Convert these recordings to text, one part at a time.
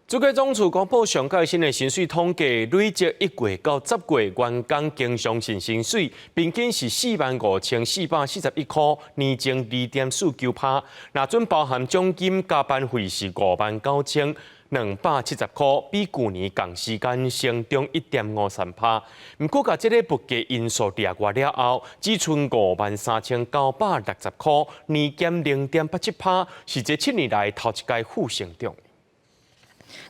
主計總處公布上蓋新的薪水統計，累積1月到10月員工經常性薪水平均是45,441塊，年增2.49%。若準包含獎金加班費是59,270塊，比舊年仝時間成長1.53%。毋過，共這个物價因素掠外了後，只賰53,960塊，年減0.87%，是這7年來頭一擺負成長。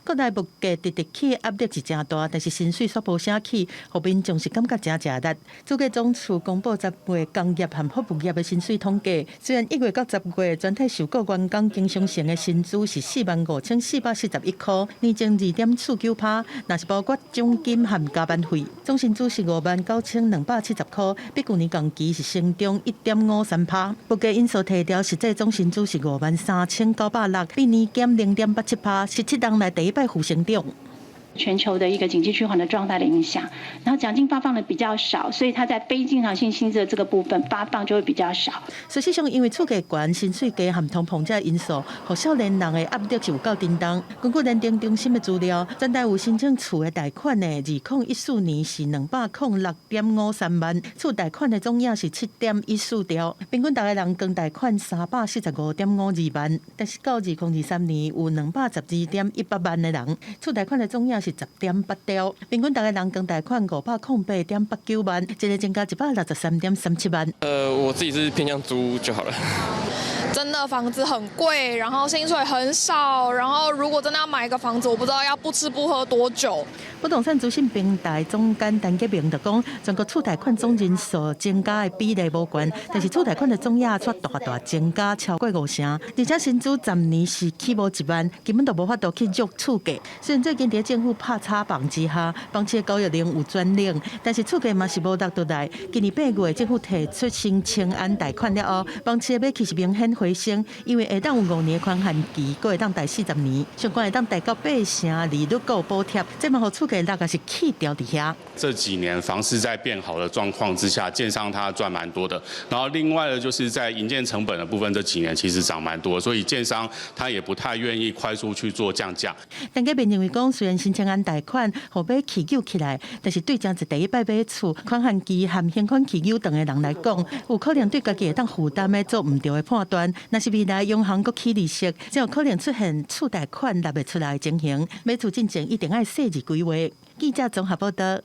國內物價直直起，壓力是誠大，但是薪水煞無啥起，予民眾是感覺誠吃力。主計總處公布十月工業和服務業的薪水統計，雖然1月到10月全體受雇員工經常性的薪資是45,441塊，年增2.49%，若是包括獎金和加班費，總薪資是59,270塊，比舊年仝期是成長1.53%。物價因素提掉，實際總薪資是53,906，比年減0.87%，是7冬來第一擺負成長。全球的一個景氣趨緩的狀態的影響，然後獎金發放的比較少，所以它在非經常性薪資的這個部分發放就會比較少。事實上，因為厝價懸、薪水低和通膨這因素，予少年人的壓力是有夠沉重。根據聯登中心的資料，全台有申請厝的貸款的，2014年是206.53萬，厝貸款的總額是7.14兆，平均逐个人光貸款345.52萬。但是到2023年有212.18萬的人，厝貸款的總額是10.8兆，平均逐个人光貸款508.89萬，這个增加163.37萬。我自己是偏向租就好了。真的房子很貴，然後薪水很少，然後如果真的要買一個房子，我不知道要不吃不喝多久。不動產資訊平台總監陳潔明就講，全國厝貸款總人數增加的比例無懸，但是厝貸款的總額卻大大增加超過五成，而且薪資10年是起無1萬，根本就無法度去約厝價。雖然最近佇政府拍炒房之下，房市的交易量有轉冷，但是厝價嘛是無落倒來。今年8月政府提出新青安貸款了後，房市的買氣是明顯回升，因為會當有5年的寬限期，閣會當貸40年，上懸會當貸到8成利率閣有補貼，這嘛予厝價落也是起牢佇遐。這幾年房市在變好的狀況之下，建商他賺蠻多的。然後另外呢，就是在營建成本的部分，這幾年其實漲蠻多，所以建商他也不太願意快速去做降價。陳潔明認為講，雖然新青安貸款予買氣救起來，但是對誠濟第一擺買厝、寬限期和還款期久長的人來講，有可能對家己會當負擔的做毋著的判斷。若是未來央行閣起利息，才有可能出現厝貸款納袂出來的情形。買厝進前一定愛細緻規劃。記者綜合報道。